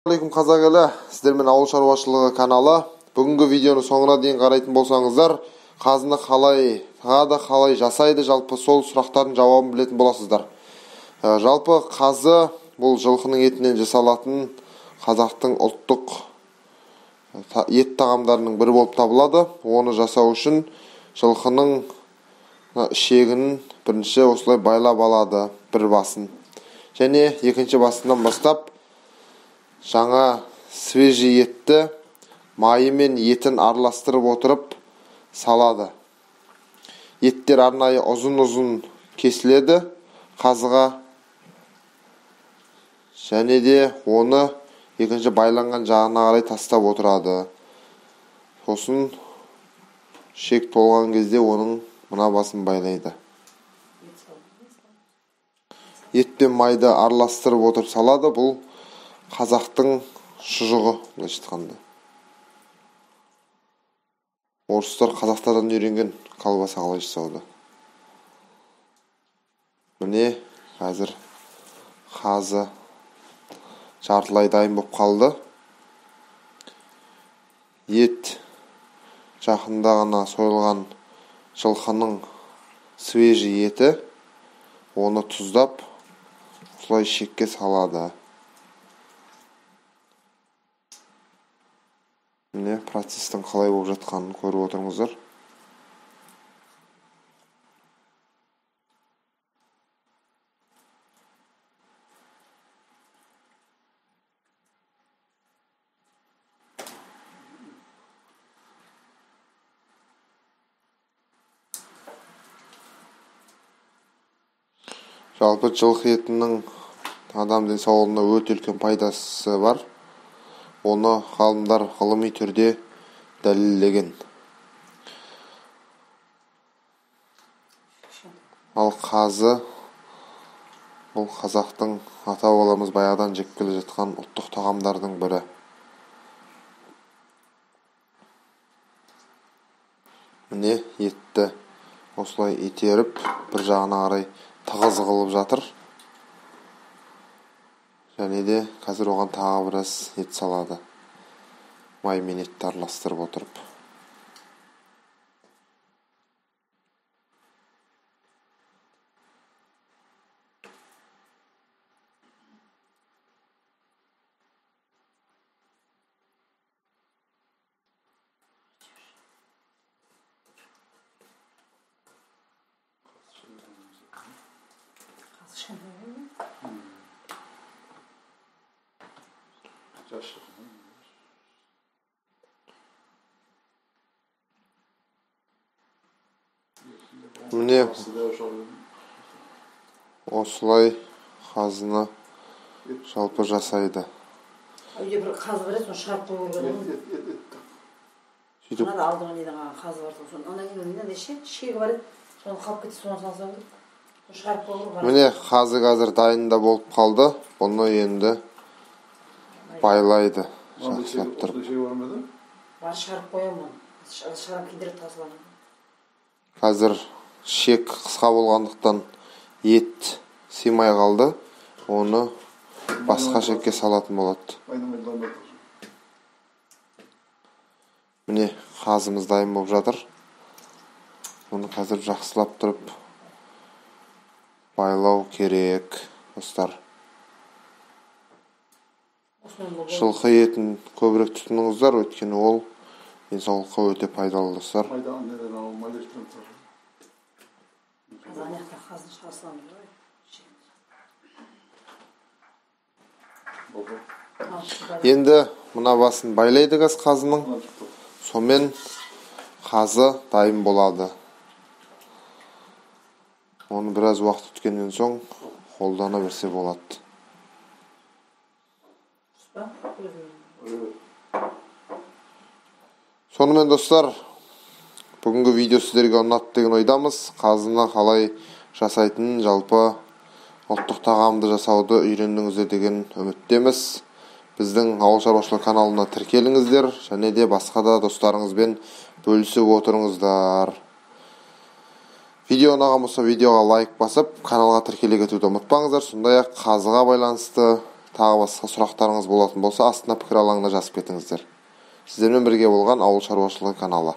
Алейкум, қазақ елі, сіздермен ауыл шаруашылығы каналы. Бүгінгі видеоны соңына дейін қарайтын болсаңыздар, қазыны қалай тағады, қалай жасайды, жалпы сол сұрақтардың жауабын білетін боласыздар. Жалпы қазы бұл жылқының етінен жасалатын қазақтың ұлттық ет тағамдарының бірі болып табылады. Оны жасау үшін жылқының ішегін бірінші осылай байлап алады, бір басын. Және екінші басынан бастап жаңа свежий етті майы мен етін араластырып отырып салады. Еттер арнайы ұзын-ұзын кесіледі қазыға, және де оны екінші байланған жағына қарай тастап отырады. Сосын шек толған кезде оның мына басын байлайды. Ет пен майды араластырып отырып салады. Бұл қазақтың шұжығы, былайша айтқанда. Орыстар қазақтардан үйренген колбаса қалай жасауды. Міне қазір қазы жартылай дайын болып қалды. Ет жақында ғана сойылған жылқының свежий еті, оны тұздап осылай шекке салады. Міне процестің қалай болып жатқанын көріп отырыңыздар. Жалпы жылқы етінің адам денсаулығына өте үлкен пайдасы бар. Оны ғалымдар ғылыми түрде дәлелдеген. Ал қазы бұл қазақтың ата-бабаларымыз баяғыдан жеп келе жатқан ұлттық тағамдардың бірі. Міне етті осылай итеріп бір жағына қарай тығыз қылып жатыр. Және де қазір оған тағы біраз ет салады. Май мен етті араластырып отырып. Міне осылай қазыны жалпы жасайды. Үйде бір қазы бар еді, соны шығарып қою керек еді. Сөйтіп Мынада алдыңғы неден қалған қазы бар, соны ана неден шегі бар еді, соны қалып кетсе, соны салсаң керек. Соны шығарып қою керек. Міне қазы қазір дайын да болып қалды. Бұны енді байлайды, жақсылап тұрып. Бар, шығарып қоямын оны. Шығарып кидіріп тасыламын. Қазір шек қысқа болғандықтан ет сыймай қалды. Оны басқа шекке салатын болады. Міне қазымыз дайын болып жатыр. Оны қазір жақсылап тұрып байлау керек, достар. Жылқы етін көбірек тұтыныңыздар, өйткені ол денсаулыққа өте пайдалы, достар. Енді мына басын байлайды газ қазының. Сонымен қазы дайын болады. Оны біраз уақыт өткеннен соң қолдана берсе болады. Сонымен достар, бүгінгі видео сіздерге ұнады деген ойдамыз. Қазыны қалай жасайтынын, жалпы ұлттық тағамды жасауды үйрендіңіздер деген үміттеміз. Біздің ауыл шаруашылығы каналына тіркеліңіздер және де басқа да достарыңызбен бөлісіп отырыңыздар. Видео ұнаған болса, видеоға лайк басып, каналға тіркеле кетуді ұмытпаңыздар. Сондай-ақ қазыға байланысты Тағы басқа сұрақтарыңыз болатын болса, астына пікір алаңына жазып кетіңіздер. Сіздермен бірге болған Ауыл шаруашылығы каналы.